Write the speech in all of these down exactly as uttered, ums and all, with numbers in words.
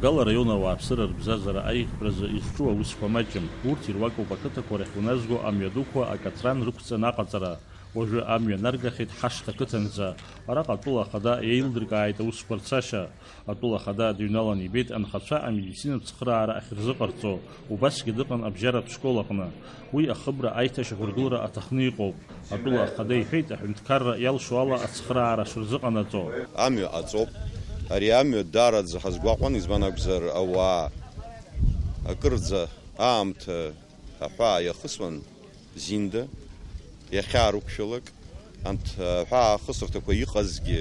Гал араион ауааԥсыра рыбзазара аиӷьтәразы изҿу аусқәа маҷым. Урҭ ируакуп ақыҭақәа рахь уназго амҩа дуқәа акаҵран рықәҵаны аҟаҵара. Уажәы амҩа наргахьеит ҳашҭа қыҭанӡа. Араҟа атәыла ахада иеилдыркааит аусқәа рцашьа. Атәыла ахада дыҩналан ибеит анхацәа амедицинатә цхыраара ахьырзыҟарҵо. Убасгьы дыҟан абжьаратә школ аҟны. Уи ахыбра аиҭашьақәыргылара аҭахны иҟоуп. Атәыла ахада иҳәеит, аҳәынҭқарра иалшо ала ацхыраара шырзыҟанаҵо. Амҩа ҟаҵоуп. Ари амҩа даараӡа ҳазгәаҟуан, избан акәзар, ауаа акырӡа аамҭа аҳәаа иахысуан зинда, иахьаарықәшәалак, анҭ аҳәаа ахысырҭақәа иҟазгьы,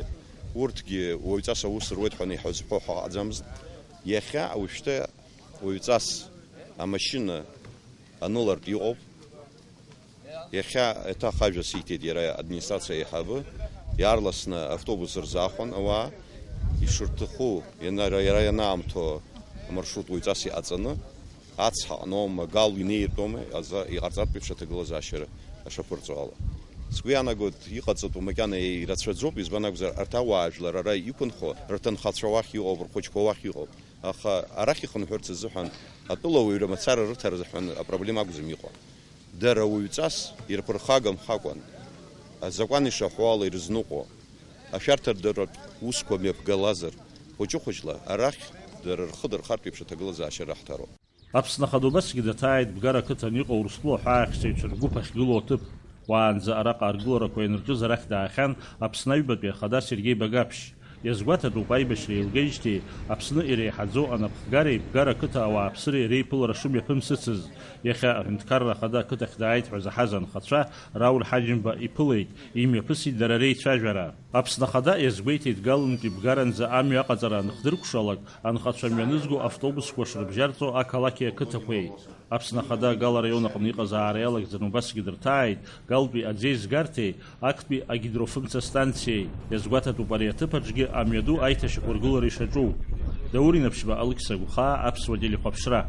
урҭгьы уаҩҵас аус руеит ҳәа иҳазҳәо ҳаҟаӡамызт. Иахьа уажәшьҭа уаҩҵас амашьына анылартә иҟоуп. Иахьа еиҭах ажәа сиҭеит иара администрациа аиҳабы, иаарласны автобус рзаахәан ауаа, ишырҭаху, иана-, иара ианаамҭоу амаршрут уаҩҵас иҟаҵаны, ацҳа аҟноума, Гал инеиртәоума, аза иҟарҵартә еиԥш аҭагылазаашьа шаԥырҵо ала. Сгәы иаанагоит, иҟаҵатәу макьана ирацәаӡоуп, избан акәзар, арҭ ауаажәлар ара иқәынхо, рҭынхацәа уахь иҟоуп, рхәыҷқәа уахь иҟоуп. Аха арахь ихынҳәырц азыҳәан атәылауаҩра мацара рыҭара азыҳәан апроблема акәӡам иҟоу. Дара уаҩҵас ирԥырхагамхакәан, азакәан ишаҳәо ала ирызныҟәо, ашәарҭадаратә усқәа мҩаԥгалазар, хәыҷы-хәыҷла арахь дара рхы дырхартә еиԥш аҭагылазаашьа раҳҭароуп. Аԥсны Ахада убасгьы даҭааит Бгара ақыҭан иҟоу Урыстәыла аҳәаахьчаҩцәа ргәыԥ ахьгылоу аҭыԥ. Уаанӡа араҟа аргыларақәа ианырҿыз арахь даахьан Аԥсны аҩбатәи ахада Сергеи Багаԥшь. Иазгәаҭатәуп, аибашьра еилгеижьҭеи Аԥсны иреиҳаӡоу анапхгареи Бгара ақыҭа ауааԥсыреи реиԥылара шымҩаԥымсыцыз. Иахьа аҳәынҭқарра ахада ақыҭахь дааит ҳәа заҳаз анхацәа Рауль Ҳаџьымба иԥылеит, имҩаԥысит дара реицәажәара. Аԥсны Ахада иазгәеиҭеит Галынтәи Бгаранӡа амҩа аҟаҵара аныхдыркәшалак, анхацәа мҩанызго автобусқәа шрыбжьарҵо ақалақьи ақыҭақәеи. Аԥсны Ахада Гал араион аҟны иҟазаара иалагӡаны убасгьы дырҭааит Галтәи аӡеизгарҭеи актәи агидрофымца станциеи. Иазгәаҭатәуп ари аҭыԥ аҿгьы амҩаду аиҭашьақәыргылара ишаҿу. Даур Инаԥшьба, Алықьса Гәхаа, Аԥсуа телехәаԥшра.